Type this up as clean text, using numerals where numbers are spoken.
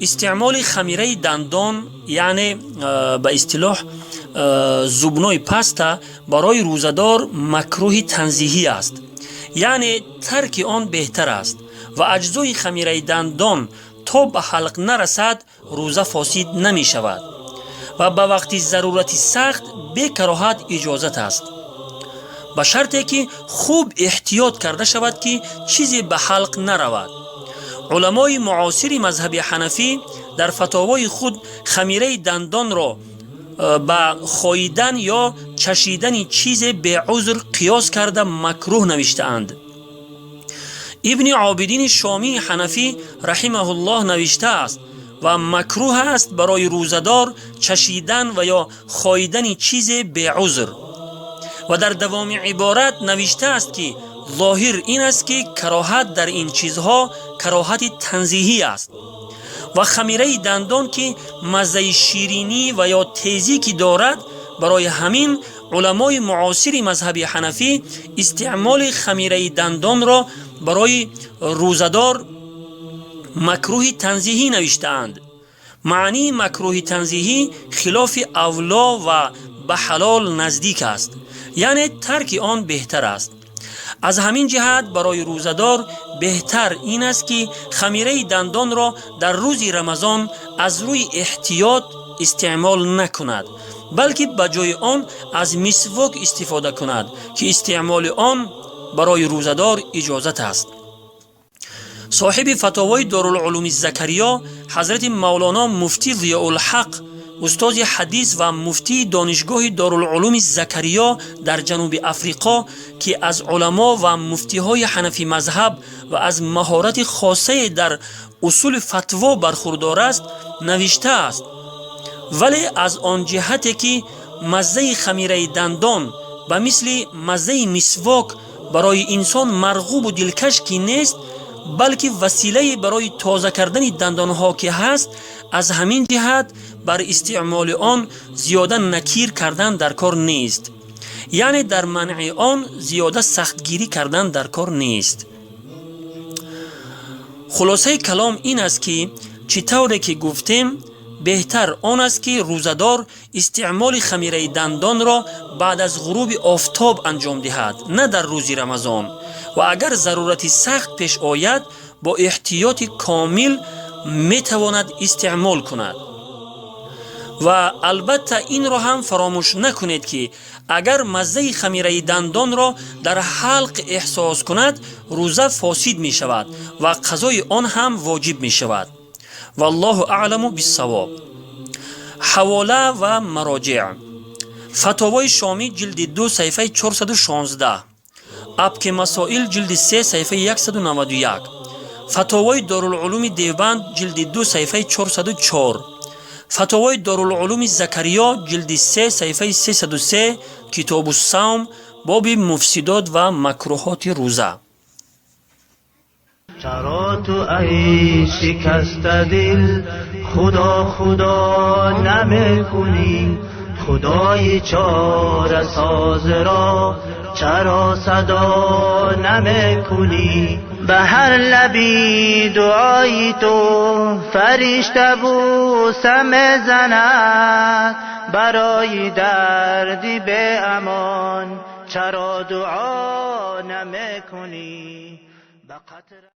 Истеъмоли хамираи дандон, яъне ба истилоҳ зубной паста, барои рӯзадор макрӯҳи танзиҳӣ аст, яъне тарки он беҳтар аст ва аҷзои хамираи дандон то ба ҳалқ нарасад, рӯза фосид намешавад ва ба вақти зарурати сахт бекароҳат иҷозат аст, ба шарте ки хуб эҳтиёт карда шавад, ки чизе ба ҳалқ наравад. Уламои муосири мазҳаби ҳанафӣ дар фатовои худ хамираи дандонро ба хоидан ё чашидани чизе беузр қиёс карда, макрӯҳ навиштаанд. Ибни Обидини Шомии ҳанафӣ раҳимаҳуллоҳ навиштааст: ва макрӯҳ аст барои рӯзадор чашидан ва ё хоидани чизе беузр. Ва дар давоми иборат навиштааст, ки зоҳир ин аст, ки кароҳат дар ин чизҳо кароҳати танзиҳӣ аст ва хамираи дандон, ки маззаи ширинӣ ва ё тезӣ ки дорад, барои ҳамин уламои муосири мазҳаби ҳанафӣ истеъмоли хамираи дандонро барои рӯзадор макрӯҳи танзиҳӣ навиштаанд. Маънии макрӯҳи танзиҳӣ хилофи авло ва ба ҳалол наздик аст, яъне тарки он беҳтар аст. Аз ҳамин ҷиҳат барои рӯзадор беҳтар ин аст, ки хамираи дандонро дар рӯзи Рамазон аз рӯи эҳтиёт истеъмол накунад, балки ба ҷои он аз мисвок истифода кунад, ки истеъмоли он барои рӯзадор иҷозат аст. Соҳиби фатовои Дорулулуми Закариё, ҳазрати Мавлоно муфтӣ Зиёулҳақ, устози ҳадис ва муфтии донишгоҳи Дорулулуми Закариё дар Ҷануби Африқо, ки аз уламо ва муфтиҳои ҳанафӣ мазҳаб ва аз маҳорати хосае дар усули фатво бархурдор аст, навиштааст: вале аз он ҷиҳате ки маззаи хамираи дандон ба мисли маззаи мисвок барои инсон марғубу дилкаш ки нест, балки василае барои тоза кардани дандонҳо ки ҳаст, аз ҳамин ҷиҳат бар истеъмоли он зиёда накир кардан дар кор нест, яъне дар манъи он зиёда сахтгирӣ кардан дар кор нест. Хулосаи калом ин аст, ки чӣ тавре ки гуфтем, беҳтар он аст, ки рӯзадор истеъмоли хамираи дандонро баъд аз ғуруби офтоб анҷом диҳад, на дар рӯзи Рамазон, ва агар зарурати сахт пеш ояд, бо эҳтиёти комил метавонад истеъмол кунад. Ва албатта инро ҳам фаромӯш накунед, ки агар маззаи хамираи дандонро дар ҳалқ эҳсос кунад, рӯза фосид мешавад ва қазои он ҳам воҷиб мешавад. Валлоҳу аъламу биссавоб. Ҳавола ва мароҷеъ: Фатовои Шомӣ, ҷилди 2, саҳифаи 416, Абки масоил, ҷилди 3, саҳифаи 191, Фатовои Дорулулуми Девбанд, ҷилди 2, саҳифаи 404, Фатовои Дорулулуми Закариё, ҷилди 3, саҳифаи 303, Китобу савм, боби муфсидот ва макрӯҳоти рӯза. چرا تو ای شکست دل خدا خدا نمیکنی؟ خدای چاره ساز را چرا صدا نمیکنی؟ به هر لبی دعای تو فرشته بوسه میزند، برای دردی به امان چرا دعا نمیکنی؟